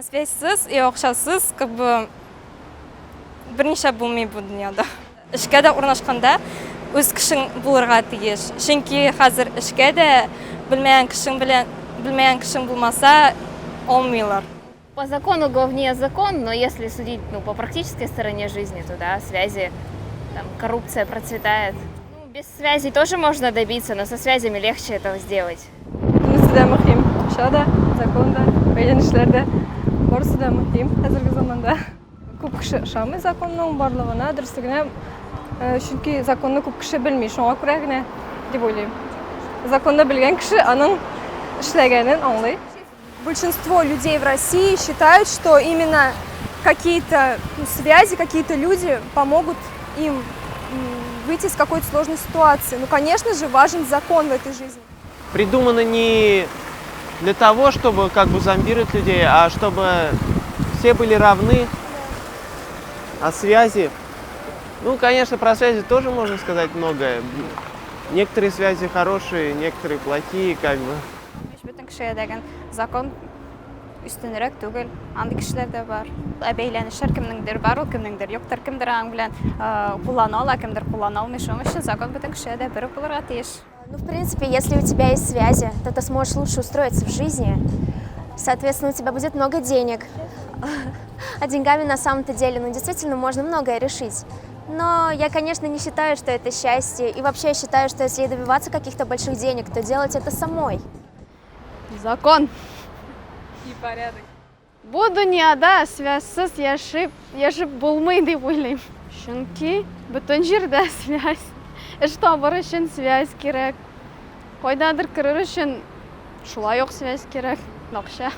Связьсыз и акчасыз как бы берничә булмый бу дөньяда. Эшкә дә урнашканда үз кешең булырга тиеш. Чөнки хәзер эшкә дә белмәгән кешең белән белмәгән кешең булмаса алмыйлар. По закону главнее закон, но если судить, ну, по практической стороне жизни, то да, связи, там, коррупция процветает. Ну, без связей тоже можно добиться, но со связями легче этого сделать. Бөтенесе дә мөһим. Акча да, закон да, бәйләнешләр дә. Барысы да мөһим хәзерге заманда. Күп кеше ышанмый законның барлыгына, дөреслегенә, чөнки законны күп кеше белми, шуңа күрә генә дип уйлыйм. Законны белгән кеше аның эшләгәнен аңлый. Большинство людей в России считают, что именно какие-то, ну, связи, какие-то люди помогут им выйти из какой-то сложной ситуации. Ну, конечно же, важен закон в этой жизни. Придумано не для того, чтобы как бы зомбировать людей, а чтобы все были равны. А связи? Ну, конечно, про связи тоже можно сказать многое. Некоторые связи хорошие, некоторые плохие, как бы. Бөтен кешегә дә закон өстенрәк түгел. Андый кешеләр дә бар. Ә бәйләнешләр кемнеңдер бар, ул кемнеңдер юктыр, кемдер аның белән куллана ала, кемдер куллана алмый. Шуның өчен закон бөтен кешегә дә бер үк булырга тиеш. Ну, в принципе, если у тебя есть связи, то ты сможешь лучше устроиться в жизни. Соответственно, у тебя будет много денег. А деньгами на самом-то деле, ну, действительно, можно многое решить. Но я, конечно, не считаю, что это счастье. И вообще я считаю, что если добиваться каких-то больших денег, то делать это самой. Закон. И порядок. Бу дөньяда связьсыз яшәп, яшәп булмый дип уйлыйм. Чөнки бөтен җирдә связь. Эш табыр өчен связь кирәк. Кайдадыр керер өчен шулай ук связь кирәк. Акча.